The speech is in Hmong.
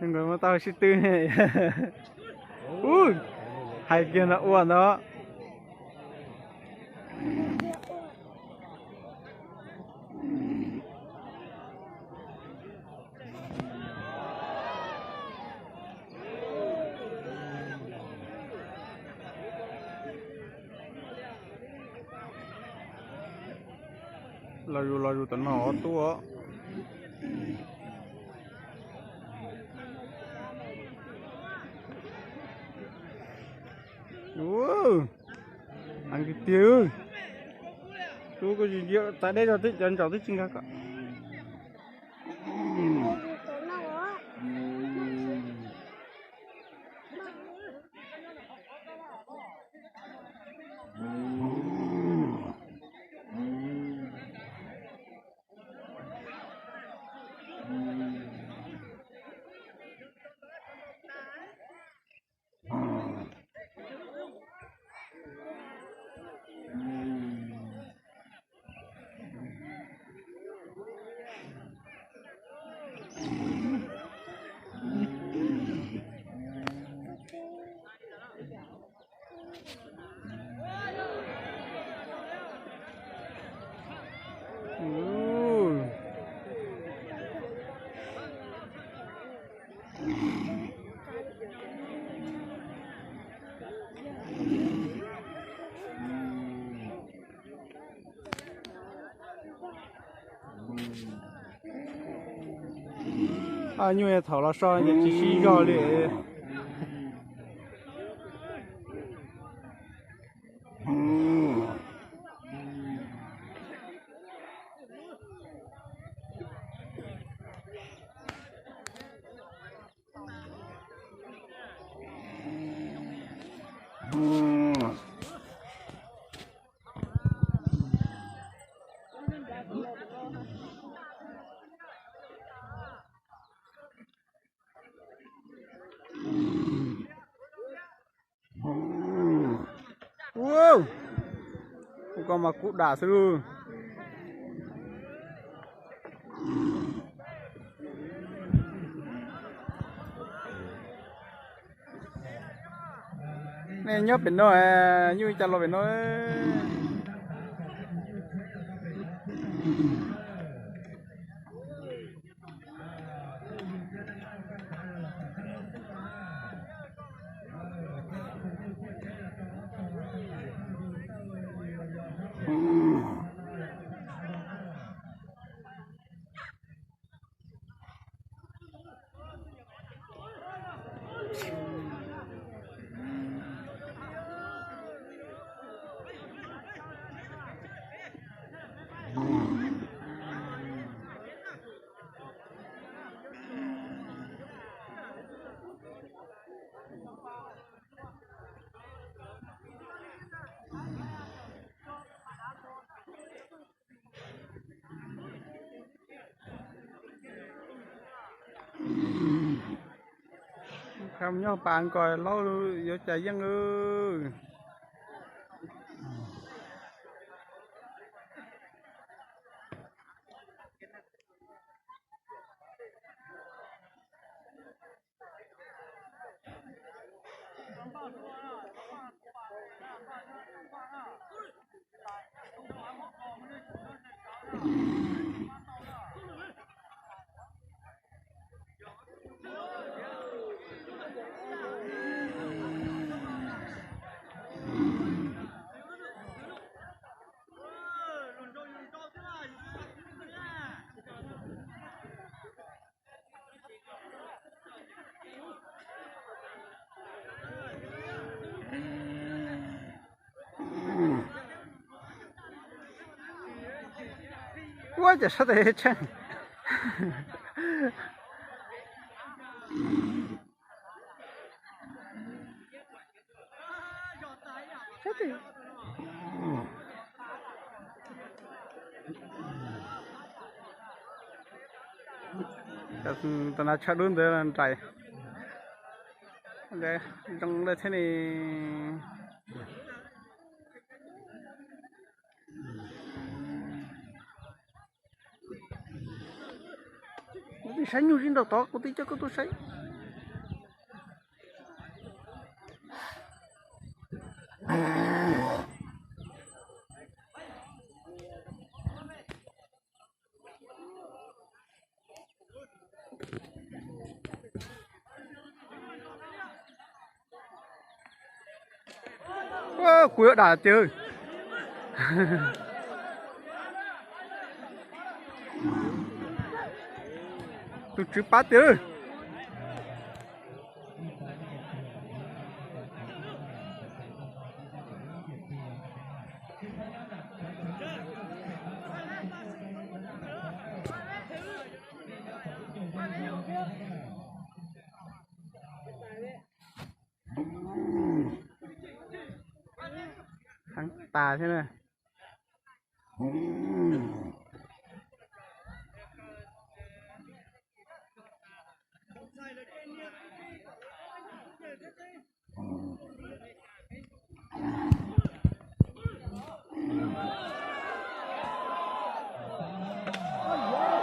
Nkawd muab tau sib twb ne. Ub, hais kiag no ua ntawd. Los yus los yus tam no tuaj. Ua, heev tiag tiag. Tub kuj tsis ntsia txawv deb zog, twb cov ntsaum twb tsis nkag kom. Nyuj thaum los so ces tsis sib zog li. Ua, ua koj mas kub dam xwb. Nej nyob pem no, nyuj cas los pem no. Nyob pas nkaus laub yuav cas yeej. Puab cas sab tes tsheej. Tus nas tshav dub ntawd nraim zoo lawm thiab ne. Kuv twb saib nyuj zib nraum tod, kuv twb coj koj tuaj saib. Kuv yuav dam tiag. Tus tswv pab tiag. Heev tas thiab na.